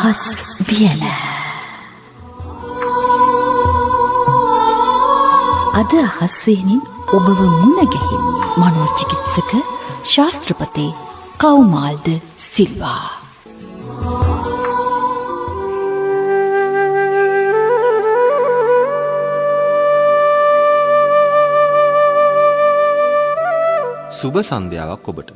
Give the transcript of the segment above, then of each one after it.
අහස් වියන. අද අහස් වියනින් ඔබව මුණ ගැහෙන්නේ මනෝචිකිත්සක ශාස්ත්‍රපති කෞමාල්ද සිල්වා. සුබ සන්ධ්‍යාවක් ඔබට.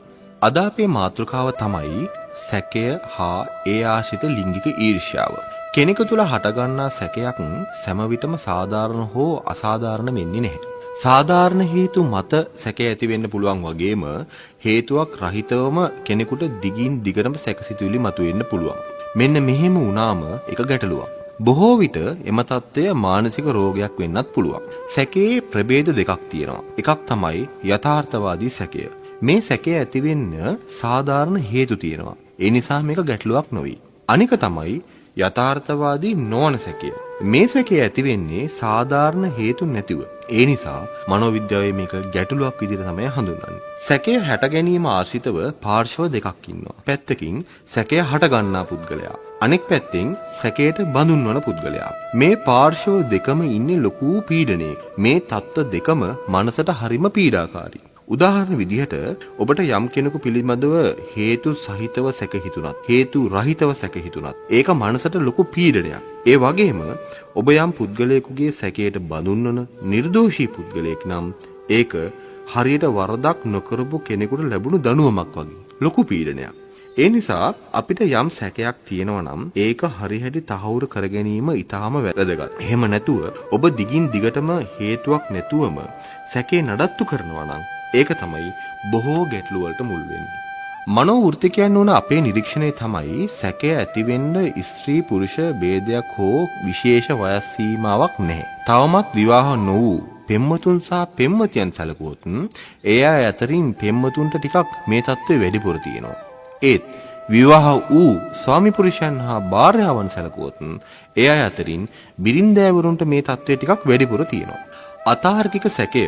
අද අපේ මාතෘකාව තමයි සැකය හා ඒ ආශ්‍රිත ලිංගික ඊර්ෂ්‍යාව. කෙනෙකු තුළ හටගන්නා සැකයක් සෑම විටම සාධාරණ හෝ අසාධාරණ වෙන්නේ නැහැ. සාධාරණ හේතු මත සැකය ඇති වෙන්න පුළුවන් වගේම හේතුවක් රහිතවම කෙනෙකුට දිගින් දිගටම සැකසිතුවිලි මතුවෙන්න පුළුවන්. මෙන්න මෙහෙම වුණාම එක ගැටලුවක්. බොහෝ විට එම තත්ත්වය මානසික රෝගයක් වෙන්නත් පුළුවන්. සැකයේ ප්‍රභේද දෙකක් තියෙනවා. එකක් තමයි යථාර්ථවාදී සැකය. මේ සැකය ඇතිවෙන්න සාධාරණ හේතු තියෙනවා. ඒ නිසා මේක ගැටලුවක් නොවේ. අනික තමයි යථාර්ථවාදී නොවන සැකය. මේ සැකය ඇතිවෙන්නේ සාධාරණ හේතු නැතිව. ඒ නිසා මනෝවිද්‍යාවේ මේක ගැටලුවක් විදිහට තමයි හඳුන්වන්නේ. සැකය හැට ගැනීම ආශ්‍රිතව පාර්ශ්ව දෙකක් ඉන්නවා. පැත්තකින් සැකය හට ගන්නා පුද්ගලයා. අනෙක් පැත්තෙන් සැකයට බඳුන් වන පුද්ගලයා. මේ පාර්ශ්ව දෙකම ඉන්නේ ලොකු පීඩනයක. මේ තත්ත්ව දෙකම මනසට හරිම පීඩාකාරී. උදාහරණ විදිහට ඔබට යම් කෙනෙකු පිළිබඳව හේතු සහිතව සැක හිතුණත්, හේතු රහිතව සැක හිතුණත්, ඒක මනසට ලොකු පීඩනයක්. ඒ වගේම ඔබ යම් පුද්ගලයෙකුගේ සැකයට බඳුන් වන නිර්දෝෂී පුද්ගලයෙක් නම් ඒක හරියට වරදක් නොකරපු කෙනෙකුට ලැබුණු දඬුවමක් වගේ ලොකු පීඩනයක්. ඒ නිසා අපිට යම් සැකයක් තියෙනවා නම් ඒක හරිහැටි තහවුරු කර ගැනීම ඉතාම වැදගත්. එහෙම නැතුව ඔබ දිගින් දිගටම හේතුවක් නැතුවම සැකේ නඩත්තු කරනවා නම් ඒක තමයි බොහෝ ගැටලු වලට මුල් වෙන්නේ. මනෝවෘත්තිකයන් වුණ අපේ නිරීක්ෂණය තමයි සැකය ඇතිවෙන්න ස්ත්‍රී පුරුෂ භේදයක් හෝ විශේෂ වයස් සීමාවක් නැහැ. තවමත් විවාහ නොවූ පෙම්වතුන් සහ පෙම්වතියන් සැලකුවොත් ඒ අය අතරින් පෙම්වතුන්ට ටිකක් මේ තත්ත්වය වැඩිපුර තියෙනවා. ඒත් විවාහ වූ ස්වාමි පුරුෂයන් හා භාර්යාවන් සැලකුවොත් ඒ අය අතරින් බිරින්දෑවරුන්ට මේ තත්ත්වය ටිකක් වැඩිපුර තියෙනවා. අතාර්කික සැකය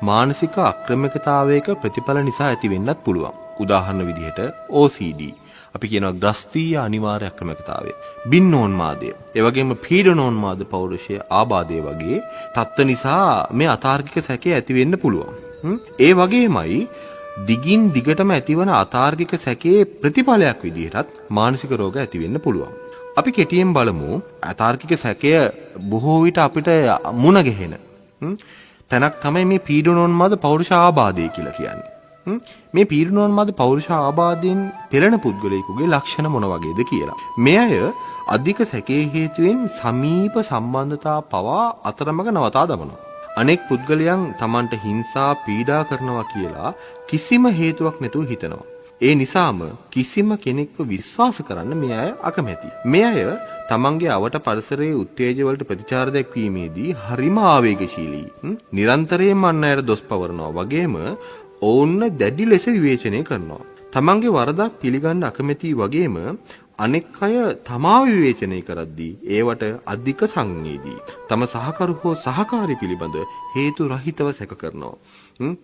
මානසික අක්‍රමිකතාවයක ප්‍රතිඵල නිසා ඇති වෙන්නත් පුළුවන්. උදාහරණ විදිහට OCD අපි කියනවා ග්‍රස්තීය අනිවාර්ය අක්‍රමිකතාවය, බින්නෝන්මාදය, ඒ වගේම පීඩනෝන්මාද පෞරුෂය ආබාධය වගේ තත්ත්ව නිසා මේ අතාර්කික සැකය ඇති වෙන්න පුළුවන්. ඒ වගේමයි දිගින් දිගටම ඇතිවන අතාර්කික සැකයේ ප්‍රතිඵලයක් විදිහටත් මානසික රෝග ඇති වෙන්න පුළුවන්. අපි කෙටියෙන් බලමු අතාර්කික සැකය බොහෝ විට අපිට මුණ ගැහෙන තැනක් තමයි මේ පීඩනෝන්මාද පෞරුෂ ආබාධය කියලා කියන්නේ. මේ පීඩනෝන්මාද පෞරුෂ ආබාධයෙන් පෙළෙන පුද්ගලයෙකුගේ ලක්ෂණ මොන වගේද කියලා. මේ අය අධික සැකේ හේතුවෙන් සමීප සම්බන්ධතා පවා අතරමඟ නවතා දමනවා. අනෙක් පුද්ගලයන් Tamanට හිංසා පීඩා කරනවා කියලා කිසිම හේතුවක් නැතුව හිතනවා. ඒ නිසාම කිසිම කෙනෙක්ව විශ්වාස කරන්න මේ අය අකමැති. මේ අය තමන්ගේ අවට පරිසරයේ උත්තේජ වලට ප්‍රතිචාර දැක්වීමේදී හරිම ආවේගශීලී. නිරන්තරයෙන්ම අන් අයට දොස් පවරනවා වගේම ඔවුන්ව දැඩි ලෙස විවේචනය කරනවා. තමන්ගේ වරදක් පිළිගන්න අකමැති වගේම අනෙක් අය තමාව විවේචනය කරද්දී ඒවට අධික සංවේදී. තම සහකරු හෝ සහකාරී පිළිබඳ හේතු රහිතව සැක කරනවා.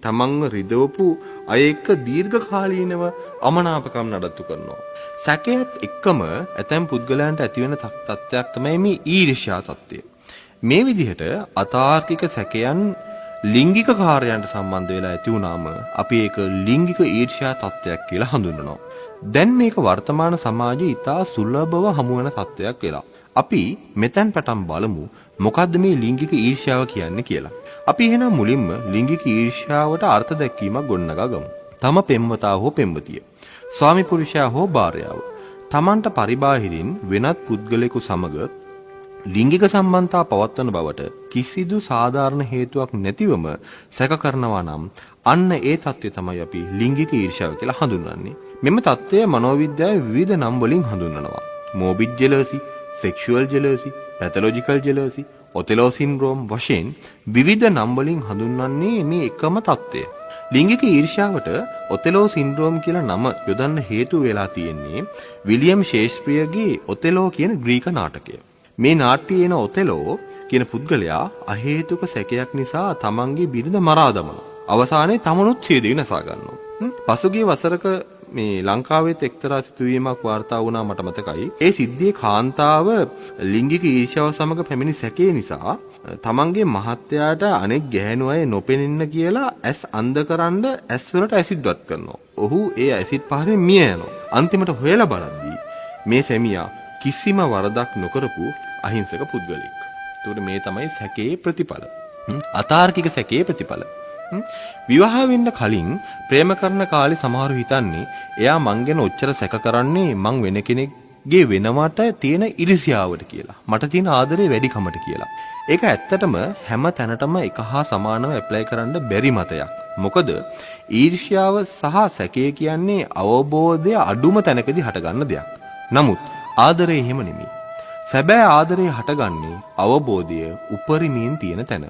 තමන්ව රිදවපු අය එක්ක දීර්ඝකාලීනව අමනාපකම් නඩත්තු කරනවා. සැකයත් එක්කම ඇතැම් පුද්ගලයන්ට ඇතිවෙන තත්ත්වයක් තමයි මේ ඊර්ෂ්‍යා තත්ත්වය. මේ විදිහට අතාර්කික සැකයන් ලිංගික කාර්යයන්ට සම්බන්ධ වෙලා ඇති වුණාම අපි ඒක ලිංගික ඊර්ෂ්‍යා තත්ත්වයක් කියලා හඳුන්වනවා. දැන් මේක වර්තමාන සමාජයේ ඉතා සුලභව හමු වෙන තත්ත්වයක් වෙලා. අපි මෙතෙන් පටන් බලමු මොකද්ද මේ ලිංගික ඊර්ෂ්‍යාව කියන්නේ කියලා. අපි එහෙනම් මුලින්ම ලිංගික ඊර්ෂ්‍යාවට අර්ථ දැක්වීමක් ගොඩනගා ගමු. තම පෙම්වතා හෝ පෙම්වතිය, ස්වාමි පුරුෂයා හෝ භාර්යාව තමන්ට පරිබාහිරින් වෙනත් පුද්ගලයෙකු සමග ලිංගික සම්බන්ධතා පවත්වන බවට කිසිදු සාධාරණ හේතුවක් නැතිවම සැක කරනවා නම් අන්න ඒ තත්ත්වය තමයි අපි ලිංගික ඊර්ෂ්‍යාව කියලා හඳුන්වන්නේ. මෙම තත්ත්වය මනෝවිද්‍යාවේ විවිධ නම් වලින් හඳුන්වනවා. Morbid jealousy, sexual jealousy, pathological jealousy, Othello syndrome වශයෙන් විවිධ නම් වලින් හඳුන්වන්නේ මේ එකම තත්ත්වය. ලිංගික ඊර්ෂ්‍යාවට ඔතෙලෝ සින්ඩ්‍රෝම් කියලා නම යොදන්න හේතු වෙලා තියෙන්නේ විලියම් ෂේක්ස්පියර්ගේ ඔතෙලෝ කියන ග්‍රීක නාටකය. මේ නාට්‍යයේ එන ඔතෙලෝ කියන පුද්ගලයා අහේතුක සැකයක් නිසා තමන්ගේ බිරිඳ මරා දමනවා. අවසානයේ තමනුත් සියදිවි නසා ගන්නවා. පසුගිය වසරක මේ ලංකාවෙත් එක්තරා සිදුවීමක් වාර්තා වුණා මට මතකයි. ඒ සිද්ධියේ කාන්තාව ලිංගික ඊර්ෂ්‍යාව සමග පැමිණි සැකේ නිසා තමන්ගේ මහත්තයාට අනෙක් ගැහැණු අය නොපෙනෙන්න කියලා ඇස් අන්ධ කරන්න ඇස් වලට ඇසිඩ් වත් කරනවා. ඔහු ඒ ඇසිඩ් පහරෙන් මිය යනවා. අන්තිමට හොයලා බලද්දී මේ සැමියා කිසිම වරදක් නොකරපු අහිංසක පුද්ගලෙක්. එතකොට මේ තමයි සැකේ ප්‍රතිඵල. අතාර්කික සැකේ ප්‍රතිඵල. විවාහ වෙන්න කලින් ප්‍රේම කරන කාලේ සමහරු හිතන්නේ එයා මං ගැන ඔච්චර සැක කරන්නේ මං වෙන කෙනෙක්ගේ වෙනවට තියෙන ඉරිසියාවට කියලා. මට තියෙන ආදරේ වැඩිකමට කියලා. ඒක ඇත්තටම හැම තැනටම එක හා සමානව ඇප්ලයි කරන්න බැරි මතයක්. මොකද ඊර්ෂ්‍යාව සහ සැකය කියන්නේ අවබෝධය අඩුම තැනකදී හටගන්න දෙයක්. නමුත් ආදරය එහෙම නෙමෙයි. සැබෑ ආදරය හටගන්නේ අවබෝධය උපරිමයෙන් තියෙන තැන.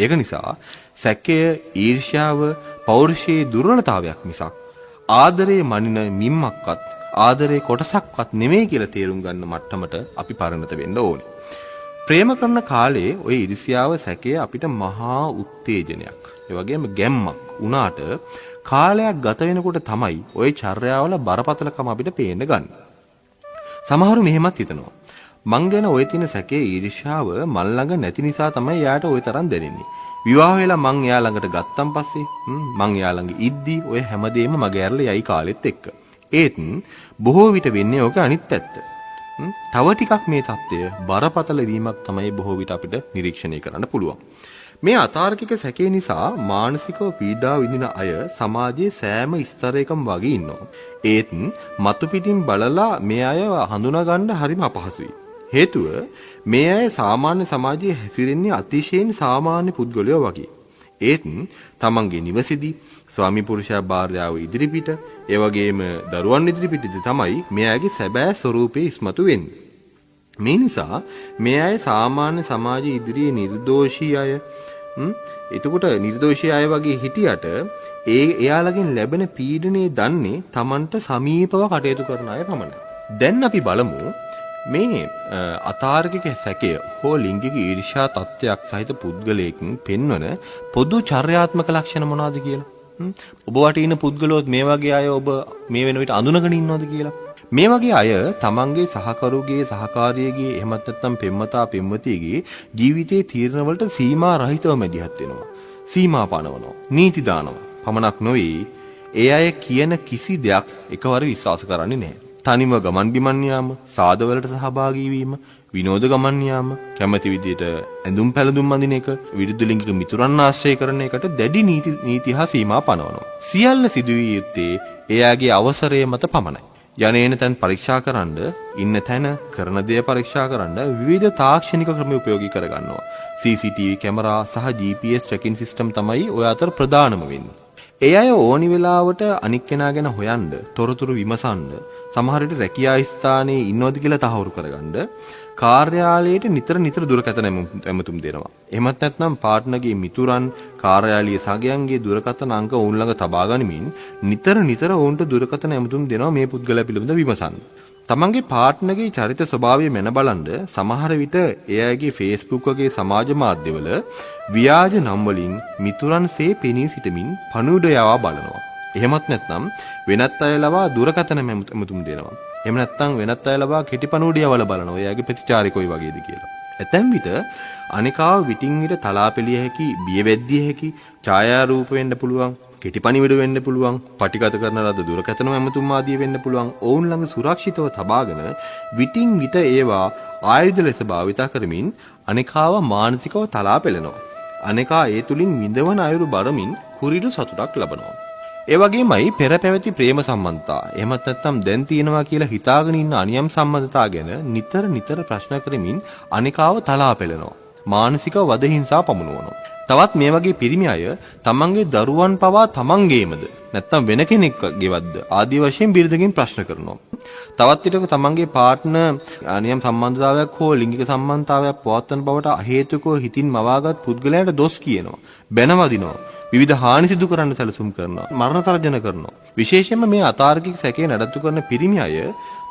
ඒක නිසා සැකය, ඊර්ෂ්‍යාව, පෞරුෂයේ දුර්වලතාවයක් මිසක් ආදරයේ මනින මිම්මක්වත් ආදරයේ කොටසක්වත් නෙමෙයි කියලා තේරුම් ගන්න මට්ටමට අපි පරිණත වෙන්න ඕනේ. ප්‍රේම කරන කාලේ ඔය ඉරිසියාව, සැකය අපිට මහා උත්තේජනයක්. ඒ වගේම ගැම්මක් වුණාට කාලයක් ගත වෙනකොට තමයි ඔය චර්යාවල බරපතලකම අපිට පේන්න ගන්න. සමහරු මෙහෙමත් හිතනවා. මං ගැන ඔය තියෙන සැකේ, ඊර්ෂ්‍යාව මං ළඟ නැති නිසා තමයි එයාට ඔය තරම් දැනෙන්නේ. විවාහ වෙලා මං එයා ළඟට ගත්තන් පස්සේ මං එයා ළඟ ඉද්දි ඔය හැමදේම මග ඇරලා යයි කාලෙත් එක්ක. ඒත් බොහෝ විට වෙන්නේ ඕක අනිත් පැත්ත. තව ටිකක් මේ తত্ত্বය බරපතල වීමක් තමයි බොහෝ විට අපිට නිරීක්ෂණය කරන්න පුළුවන්. මේ අතාර්කික සැකේ නිසා මානසිකව පීඩා විඳින අය සමාජයේ සෑම ස්තරයකම වගේ ඉන්නවා. ඒත් මතු පිටින් බලලා මේ අය හඳුනා ගන්න හරිම අපහසුයි. හේතුව මේ අය සාමාන්‍ය සමාජයේ හැසිරෙන්නේ අතිශයින් සාමාන්‍ය පුද්ගලයෝ වගේ. ඒත් තමන්ගේ නිවසේදී ස්වාමි පුරුෂයා භාර්යාව ඉදිරිපිට, ඒ වගේම දරුවන් ඉදිරිපිටදී තමයි මේ අයගේ සැබෑ ස්වරූපය ඉස්මතු වෙන්නේ. මේ නිසා මේ අය සාමාන්‍ය සමාජ ඉදිරියේ නිර්දෝෂී අය, එතකොට නිර්දෝෂී අය වගේ හිටියට ඒ එයාලගෙන් ලැබෙන පීඩනය දන්නේ තමන්ට සමීපව කටයුතු කරන අය පමණයි. දැන් අපි බලමු මේ අතාර්කික සැකය හෝ ලිංගික ඊර්ෂ්‍යා තත්ත්වයක් සහිත පුද්ගලයෙක් පෙන්වන පොදු චර්යාත්මක ලක්ෂණ මොනවාද කියලා. ඔබ වටේ ඉන්න පුද්ගලයෝත් මේ වගේ අය ඔබ මේ වෙන විට අඳුනගෙන ඉන්නවද කියලා. මේ වගේ අය තමන්ගේ සහකරුගේ, සහකාරියගේ, එහෙමත් නැත්නම් පෙම්වතා පෙම්වතියගේ ජීවිතයේ තීරණ වලට සීමා රහිතව මැදිහත් වෙනවා. සීමා පනවනවා. නීති දානවා. පමණක් නොවේ, ඒ අය කියන කිසි දෙයක් එකවර විශ්වාස කරන්නේ නැහැ. තනිව ගමන් බිමන් යාම, සාදවලට සහභාගී වීම, විනෝද ගමන් යාම, කැමති විදියට ඇඳුම් පැළඳුම් අඳින එක, විරුද්ධ ලිංගික මිතුරන් ආශ්‍රය කරන එකට දැඩි නීති හා සීමා පනවනවා. සියල්ල සිදුවිය යුත්තේ එයාගේ අවසරය මත පමණයි. යන එන තැන් පරීක්ෂා කරන්න, ඉන්න තැන, කරන දේ පරීක්ෂා කරන්න විවිධ තාක්ෂණික ක්‍රම උපයෝගී කරගන්නවා. CCTV camera සහ GPS tracking system තමයි ඔය අතර ප්‍රධානම වෙන්නේ. ඒ අය ඕනි වෙලාවට අනික් කෙනා ගැන හොයන්න, තොරතුරු විමසන්න, සමහර විට රැකියා ස්ථානයේ ඉන්නවද කියලා තහවුරු කරගන්න කාර්යාලයට නිතර නිතර දුරකථන ඇමතුම් දෙනවා. එහෙමත් නැත්නම් පාර්ට්නර්ගේ මිතුරන්, කාර්යාලීය සගයන්ගේ දුරකථන අංක ඔවුන් ළඟ තබා ගනිමින් නිතර නිතර ඔවුන්ට දුරකථන ඇමතුම් දෙනවා මේ පුද්ගලයා පිළිබඳ විමසන්න. තමන්ගේ පාර්ට්නර්ගේ චරිත ස්වභාවය මැන බලන්න සමහර විට ඒ අයගේ Facebook වගේ සමාජ මාධ්‍යවල ව්‍යාජ නම් වලින් මිතුරන්සේ පෙනී සිටමින් පණිවුඩ යවා බලනවා. එහෙමත් නැත්නම් වෙනත් අය ලවා දුරකථන ඇමතුම් දෙනවා. එහෙම නැත්නම් වෙනත් අය ලවා කෙටි පණිවුඩ යවලා බලනවා. එයාගේ ප්‍රතිචාරය කොයි වගේද කියලා. ඇතැම් විට අනිකාව විටින් විට තලා පෙළිය හැකි, බියවැද්දිය හැකි ඡායාරූප වෙන්න පුළුවන්, කෙටි පණිවිඩ වෙන්න පුළුවන්, පටිගත කරන ලද දුරකථන ඇමතුම් ආදී වෙන්න පුළුවන්. ඔවුන් ළඟ සුරක්ෂිතව තබාගෙන විටින් විට ඒවා ආයුධ ලෙස භාවිතා කරමින් අනිකාව මානසිකව තලා පෙළෙනවා. අනිකා ඒ තුලින් විඳවන අයුරු බරමින් කුරිරු සතුටක් ලබනවා. ඒ වගේමයි පෙර පැවති ප්‍රේම සම්බන්ධතා, එහෙමත් නැත්නම් දැන් තියෙනවා කියලා හිතාගෙන ඉන්න අනියම් සම්බන්ධතා ගැන නිතර නිතර ප්‍රශ්න කරමින් අනිකාව තලා පෙළෙනවා. මානසිකව වද හිංසා පමුණුවනවා. තවත් මේ වගේ පිරිමි අය තමන්ගේ දරුවන් පවා තමන්ගේමද නැත්නම් වෙන කෙනෙක්ගේවත්ද ආදී වශයෙන් බිරිඳගෙන් ප්‍රශ්න කරනවා. තවත් විටක තමන්ගේ පාර්ට්නර් අනියම් සම්බන්ධතාවයක් හෝ ලිංගික සම්බන්ධතාවයක් පවත්වන බවට අහේතුකව හිතින් මවාගත් පුද්ගලයාට දොස් කියනවා, බැනවදිනවා, විවිධ හානි සිදු කරන්න සැලසුම් කරනවා, මරණ තර්ජන කරනවා. විශේෂයෙන්ම මේ අතාර්කික සැකය නඩත්තු කරන පිරිමි අය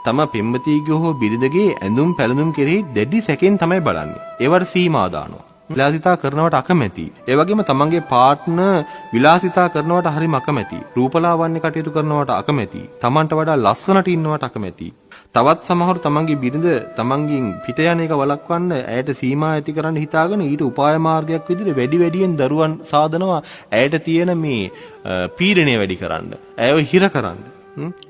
තම පෙම්වතියගේ හෝ බිරිඳගේ ඇඳුම් පැළඳුම් කෙරෙහි දැඩි සැකෙන් තමයි බලන්නේ. ඒවට සීමා දානවා. විලාසිතා කරනවට අකමැති. ඒ වගේම තමන්ගේ පාර්ට්නර් විලාසිතා කරනවට හරිම අකමැති. රූපලාවන්‍ය කටයුතු කරනවට අකමැති. තමන්ට වඩා ලස්සනට ඉන්නවට අකමැති. තවත් සමහරු තමන්ගේ බිරිඳ තමන්ගෙන් පිට යන එක වළක්වන්න ඇයට සීමා ඇති කරන්න හිතාගෙන ඊට උපාය මාර්ගයක් විදිහට වැඩි වැඩියෙන් දරුවන් සාදනවා ඇයට තියෙන මේ පීඩනය වැඩි කරන්න. ඇයව හිර කරන්න.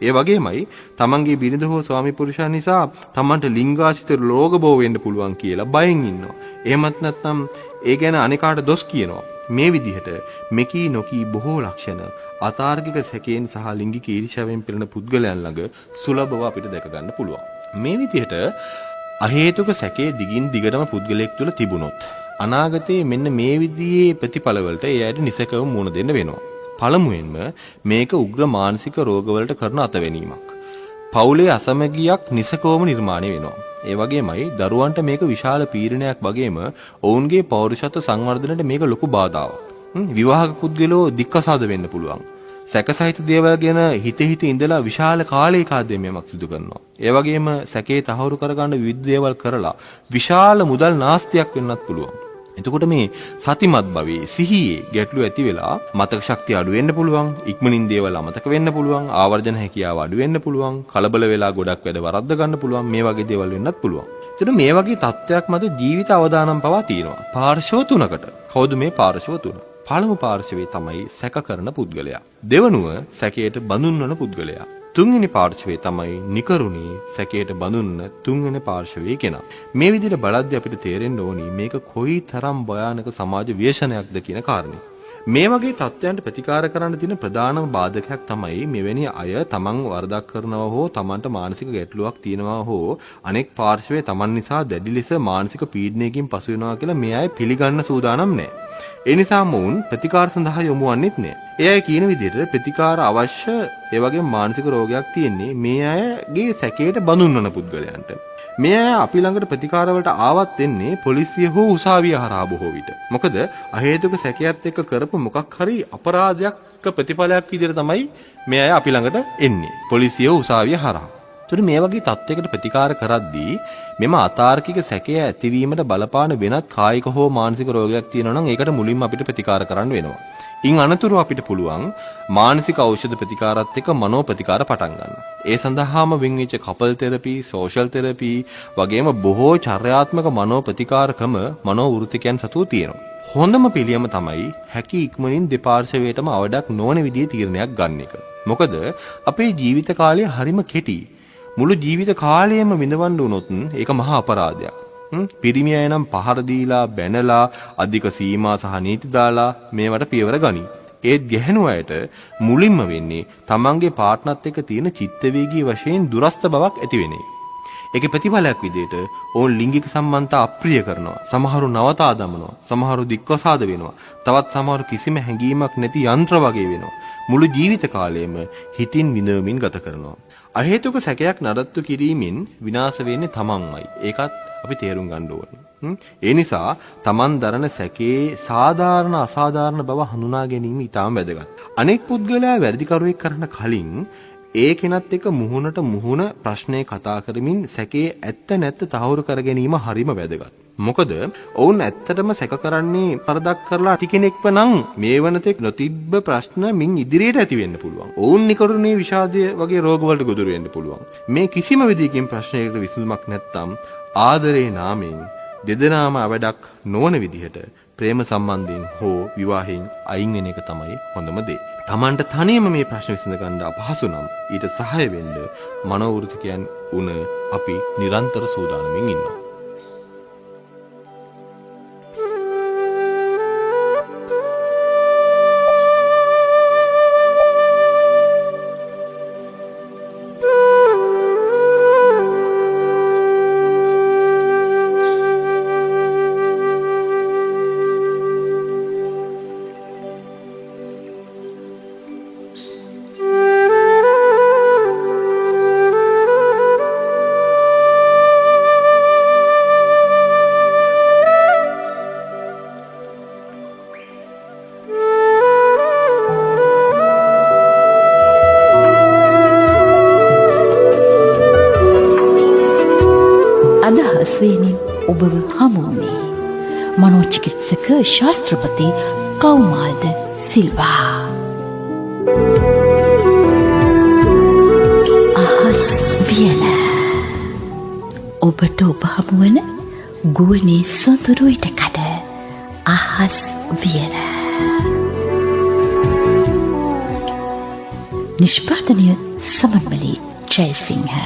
ඒ වගේමයි තමන්ගේ බිරිඳ හෝ ස්වාමි පුරුෂයා නිසා තමන්ට ලිංගාශ්‍රිත රෝග බෝ වෙන්න පුළුවන් කියලා බයෙන් ඉන්නවා. එහෙමත් නැත්නම් ඒ ගැන අනෙකාට දොස් කියනවා. මේ විදිහට මෙකී නොකී බොහෝ ලක්ෂණ අතාර්කික සැකයෙන් සහ ලිංගික ඊර්ෂ්‍යාවෙන් පෙළෙන පුද්ගලයන් ළඟ සුලභව අපිට දැක ගන්න පුළුවන්. මේ විදිහට අහේතුක සැකය දිගින් දිගටම පුද්ගලයෙක් තුළ තිබුණොත් අනාගතයේ මෙන්න මේ විදිහේ ප්‍රතිඵලවලට ඒ අයට නිසකව මුහුණ දෙන්න වෙනවා. පළමුවෙන්ම මේක උග්‍ර මානසික රෝගවලට කරන අතවැනීමක්. පවුලේ අසමගියක් නිසකවම නිර්මාණය වෙනවා. ඒ වගේමයි දරුවන්ට මේක විශාල පීඩනයක් වගේම ඔවුන්ගේ පෞරුෂත්ව සංවර්ධනයට මේක ලොකු බාධාවක්. විවාහක පුද්ගලෝ දික්කසාද වෙන්න පුළුවන්. සැකසහිත දේවල් ගැන හිත හිත ඉඳලා විශාල කාලයක ආදමයක් සිදු කරනවා. ඒ වගේම සැකේ තහවුරු කරගන්න විවිධ දේවල් කරලා විශාල මුදල් නාස්තියක් වෙන්නත් පුළුවන්. එතකොට මේ සතිමත් භවයේ සිහියේ ගැටලු ඇති වෙලා මතක ශක්තිය අඩු වෙන්න පුළුවන්, ඉක්මනින් දේවල් අමතක වෙන්න පුළුවන්, ආවර්ජන හැකියාව අඩු වෙන්න පුළුවන්, කලබල වෙලා ගොඩක් වැඩ වරද්ද ගන්න පුළුවන්, මේ වගේ දේවල් වෙන්නත් පුළුවන්. එතකොට මේ වගේ තත්ත්වයක් මත ජීවිත අවදානම් පවා තියෙනවා. පාර්ශ්ව තුනකට. කවුද මේ පාර්ශ්ව තුන? පළමු පාර්ශවයේ තමයි සැක කරන පුද්ගලයා. දෙවනුව සැකයට බඳුන් වන පුද්ගලයා. තුන්වෙනි පාර්ශවයේ තමයි නිකරුණේ සැකයට බඳුන්න තුන්වෙනි පාර්ශවයේ කෙනා. මේ විදිහට බලද්දී අපිට තේරෙන්න ඕනි මේක කොයි තරම් භයානක සමාජ ව්‍යසනයක්ද කියන කාරණේ. මේ වගේ තත්ත්වයන්ට ප්‍රතිකාර කරන්න තියෙන ප්‍රධානම බාධකයක් තමයි මෙවැනි අය තමන් වරදක් කරනවා හෝ තමන්ට මානසික ගැටලුවක් තියෙනවා හෝ අනෙක් පාර්ශවයේ තමන් නිසා දැඩි ලෙස මානසික පීඩනයකින් පසු වෙනවා කියලා මේ අය පිළිගන්න සූදානම් නෑ. ඒ නිසාම ඔවුන් ප්‍රතිකාර සඳහා යොමු වන්නේත් නෑ. ඒ අය කියන විදිහට ප්‍රතිකාර අවශ්‍ය ඒ වගේම මානසික රෝගයක් තියෙන්නේ මේ අයගේ සැකයට බඳුන් වන පුද්ගලයන්ට. මේ අය අපි ළඟට ප්‍රතිකාර වලට ආවත් එන්නේ පොලිසිය හෝ උසාවිය හරහා බොහෝ විට. මොකද අහේතුක සැකයත් එක්ක කරපු මොකක් හරි අපරාධයක් ප්‍රතිඵලයක් විදිහට තමයි මේ අය අපි ළඟට එන්නේ. පොලිසිය උසාවිය හරහා. එතකොට මේ වගේ තත්ත්වයකට ප්‍රතිකාර කරද්දී මෙම අතාර්කික සැකය ඇතිවීමට බලපාන වෙනත් කායික හෝ මානසික රෝගයක් තියෙනවා නම් ඒකට මුලින්ම අපිට ප්‍රතිකාර කරන්න වෙනවා. ඉන් අනතුරුව අපිට පුළුවන් මානසික ඖෂධ ප්‍රතිකාරات එක්ක මනෝ ප්‍රතිකාර පටන් ගන්න. ඒ සඳහාම වෙන් වෙච්ච කපල් තෙරපි, සෝෂල් තෙරපි වගේම බොහෝ චර්යාත්මක මනෝ ප්‍රතිකාර ක්‍රම මනෝ වෘත්තිකයන් සතුව තියෙනවා. හොඳම පිළියම තමයි හැකි ඉක්මනින් දෙපාර්ශවයටම අවඩක් නොවන විදිහේ තීරණයක් ගන්න එක. මොකද අපේ ජීවිත කාලය හරිම කෙටි. මුළු ජීවිත කාලයම විඳවන්න වුණොත් ඒක මහා අපරාධයක්. පිරිමි අය නම් පහර දීලා බැනලා අධික සීමා සහ නීති දාලා මේවට පියවර ගනී. ඒත් ගැහැණු අයට මුලින්ම වෙන්නේ තමන්ගේ පාර්ට්නර්ත් එක්ක තියෙන චිත්ත වේගී වශයෙන් දුරස්ත බවක් ඇති වෙන එක. ඒකේ ප්‍රතිඵලයක් විදිහට ඔවුන් ලිංගික සම්බන්ධතා අප්‍රිය කරනවා. සමහරු නවතා දමනවා. සමහරු දික්වසාද වෙනවා. තවත් සමහරු කිසිම හැඟීමක් නැති යන්ත්‍ර වගේ වෙනවා. මුළු ජීවිත කාලයම හිතින් විඳවමින් ගත කරනවා. අහේතුක සැකයක් නඩත්තු කිරීමෙන් විනාශ වෙන්නේ තමන්මයි. ඒකත් අපි තේරුම් ගන්න ඕනේ. ඒ නිසා තමන් දරන සැකේ සාධාරණ අසාධාරණ බව හඳුනා ගැනීම ඉතාම වැදගත්. අනෙක් පුද්ගලයා වැරදිකරුවෙක් කරන්න කලින් ඒ කෙනත් එක්ක මුහුණට මුහුණ ප්‍රශ්නේ කතා කරමින් සැකේ ඇත්ත නැත්ත තහවුරු කර ගැනීම හරිම වැදගත්. මොකද ඔවුන් ඇත්තටම සැක කරන්නේ වරදක් කරලා ඇති කෙනෙක්ව නම් මේ වනතෙක් නොතිබ්බ ප්‍රශ්න මින් ඉදිරියට ඇති වෙන්න පුළුවන්. ඔවුන් නිකරුණේ විෂාදය වගේ රෝගවලට ගොදුරු වෙන්න පුළුවන්. මේ කිසිම විදියකින් ප්‍රශ්නයකට විසඳුමක් නැත්තම් ආදරේ නාමයෙන් දෙදෙනාම අවඩක් නොවන විදිහට ප්‍රේම සම්බන්ධයෙන් හෝ විවාහයෙන් අයින් වෙන එක තමයි හොඳම දේ. තමන්ට තනියම මේ ප්‍රශ්න විසඳ ගන්න අපහසු නම් ඊට සහාය වෙන්න මනෝවෘත්තිකයන් වුණ අපි නිරන්තර සූදානමින් ඉන්නවා. අදහස් වෙනින් ඔබව හමු වුණේ මනෝචිකිත්සක ශාස්ත්‍රපති කෞමාල්ද සිල්වා. අහස් වියන. ඔබට ඔබ හමුවන ගුවනේ සොඳුරු ඉටකඩ අහස් වියන. නිෂ්පාදනය සමන්මලී ජයසිංහ.